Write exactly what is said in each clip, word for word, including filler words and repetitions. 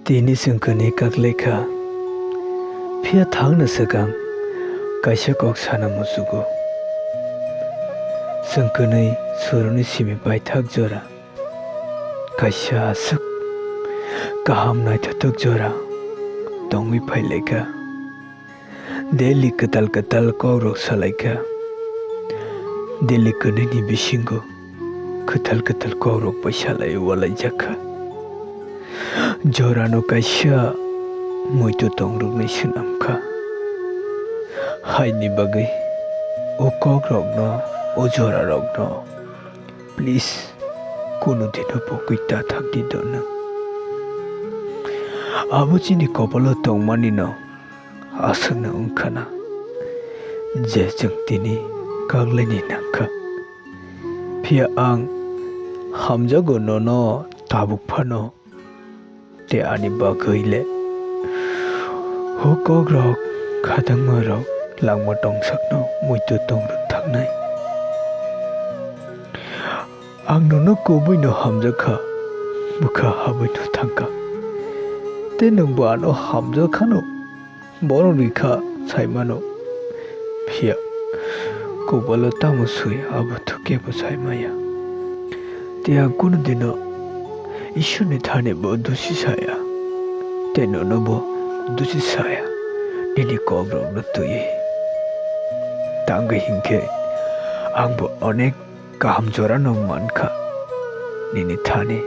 Tini chwng kwnwi kak lai kha, phiya thangna swkang kaisa kok sana muchugo. Chwng kwnwi suruni simi paithak jora, kaisa aswk kaham naithothok jora tongwi phai lai kha. Daily kwtal kwtal kokrok sa lai kha. Daily kwnwini bisingo kwtal kwtal kokrok bai salai ualaijak kha. Jorano kaisa muitu tongroknwi swnam kha. Haini bagwi o kokrokno, o jorarokno, please, kunu dino pogwi ta thang di do nwng. Abo chini kopalo tongmanino aswkno wng khana, je chwng tini kak laini nang kha. Phiya ang hamjago nono tabuk phano, tei ani bagwi le o kokrok khatangmarok langma tongsakno muitu tongrok thangnai. Ang nono kubuino hamjak kha, bwkha habwino thang kha, tei nwngbo ano hamjak khano. Borok rikha saimano, phiya kopalo tamo swi abo thwkhe bo saimaya. Tei ang kunu dino Ishwarni thani bo dusi saya, tei nono bo dusi saya, nini kokrokno twiwi. Tangwi hinkhe ang bo onek kaham jorano mankha nini thani,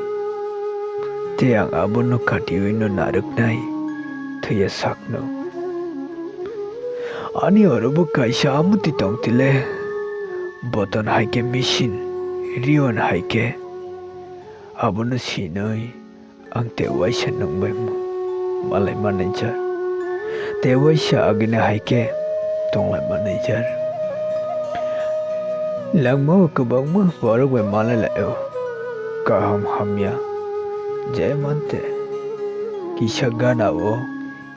tei ang abono katiwino narwknai thwiya sakno. Ani orobo kaisa amuti tongtile, boton hai khe machine, riyon hai khe abono sinwi ang tei waisa nwng bai malai manwi jar, tei waisa agini hai khe tonglai manwi jar. Langmao kwbangma borok bai malai lai-o, kaham hamya, je mante kisa gana-o,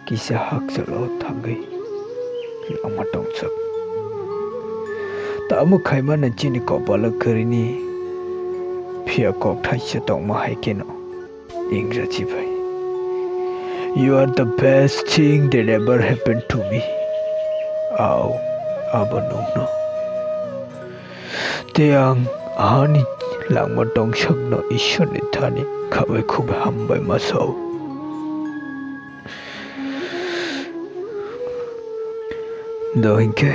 kisa hakchalo thangwi langma tongsak. Tamo khaimano chini kopalo kwrwini, phiya kok thaisa tongma hai kheno. Ingraji bai, "You are the best thing that ever happened to me." Ao, abo nwngno. Tei ang ani langma tongsakno Ishwarni thani khabai khub hambai ma sao. Do hinkhe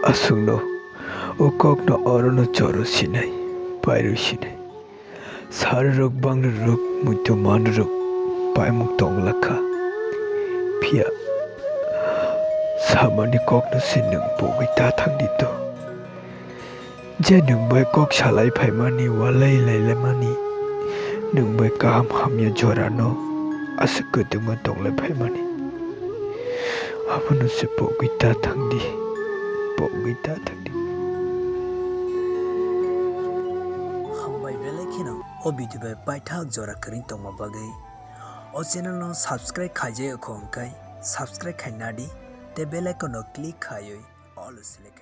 aswkno o kokno orono choro sinai, pairwi sinai. Sarurok bangrurok muitu manrok paimung tong lakha. Phiya samani kokno se nwng pogwi ta thangdi to. Je nwng bai kok salai phaimani, walai lailaimani, nwng bai kaham hamya jorano aswk kwtwma tonglai phaimani. Abono se pogwi ta thangdi, pogwi ta thangdi. Hambai belai kheno o video bai paithak jora kwrwng tongma bagwi. O channel no subscribe khaijak kho hwnkhe subscribe khai nadi tei bell icon no click khaiwi all select.